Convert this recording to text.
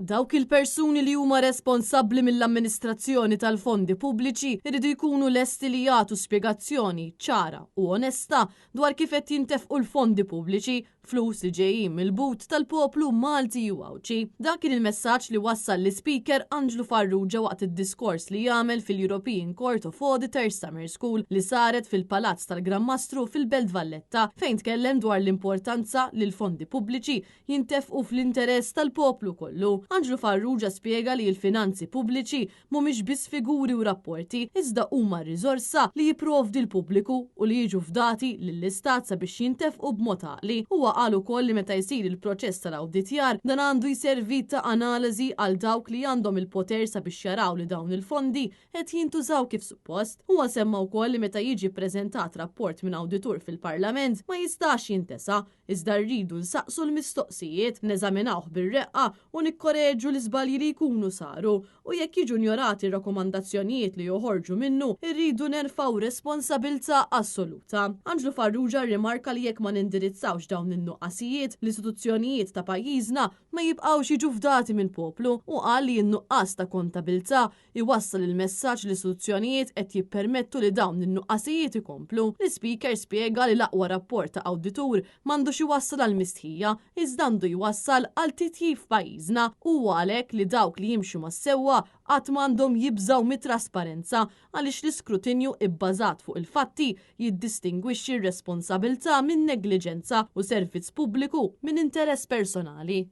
Dawk il-persuni li huma responsabbli mill-amministrazzjoni tal-fondi pubbliċi jridu jkunu lesti li jagħtu spjegazzjoni ċara u onesta dwar kif qed jintefqu l-fondi pubbliċi, flus li ġejjin mill-but tal-poplu Malti u Għawdxi. Dak kien il-messaġġ li wassal l-Ispeaker Anġlu Farrugia waqt id-diskors li għamel fil-European Court of Auditors Summer School li saret fil-Palazz tal-Gran Mastru fil-Belt Valletta fejn tkellem dwar l-importanza li l-fondi pubbliċi jintefqu fl-interess tal-poplu kollu. Anġlu Farrugia spjega li l-finanzi pubbliċi mhumiex biss figuri u rapporti, iżda huma riżorsa li jipprovdi l-pubbliku u li jiġu fdati lill-Istat sabiex jintefqu b'mod għaqli. Huwa qal ukoll li meta jsir il-proċess tal-awditjar, dan għandu jservi ta' analiżi għal dawk li għandhom il-poter sabiex jaraw li dawn il-fondi qed jintużaw kif suppost. Huwa semma wkoll li meta jiġi ppreżentat rapport minn awditur fil-Parlament ma jistax jintesa, Iżda rridu nsaqsu l-mistoqsijiet, neżaminawh bir-reqqa u nikkoreġu l-iżbalji li jkunu saru. U jekk jiġu njorati r-rakkomandazzjonijiet li joħorġu minnu, irridu nerfgħu responsabilità assoluta. Anġlu Farrugia rrimarka li jekk ma nindirizzawx dawn in-nuqqasijiet, l-istituzzjonijiet ta' pajjiżna ma jibqgħux jiġu fdati mill-poplu u qal li n-nuqqas ta' kontabilità iwassal il-messaġġ li l-istituzzjonijiet qed jippermettu li dawn in-nuqqasijiet ikomplu. L-Ispeaker spjega li l-aqwa rapport ta' awditur m'għandux iwassal għal mistħija, iżda għandu jwassal għal titjib f'pajjiżna. Huwa għalhekk li dawk li jimxu mas-sewwa qatt m'għandhom jibżgħu mit-trasparenza għaliex l-iskrutinju ibbażat fuq il-fatti jiddistingwixxi r-responsabilità minn negliġenza u servizz pubbliku minn interess personali.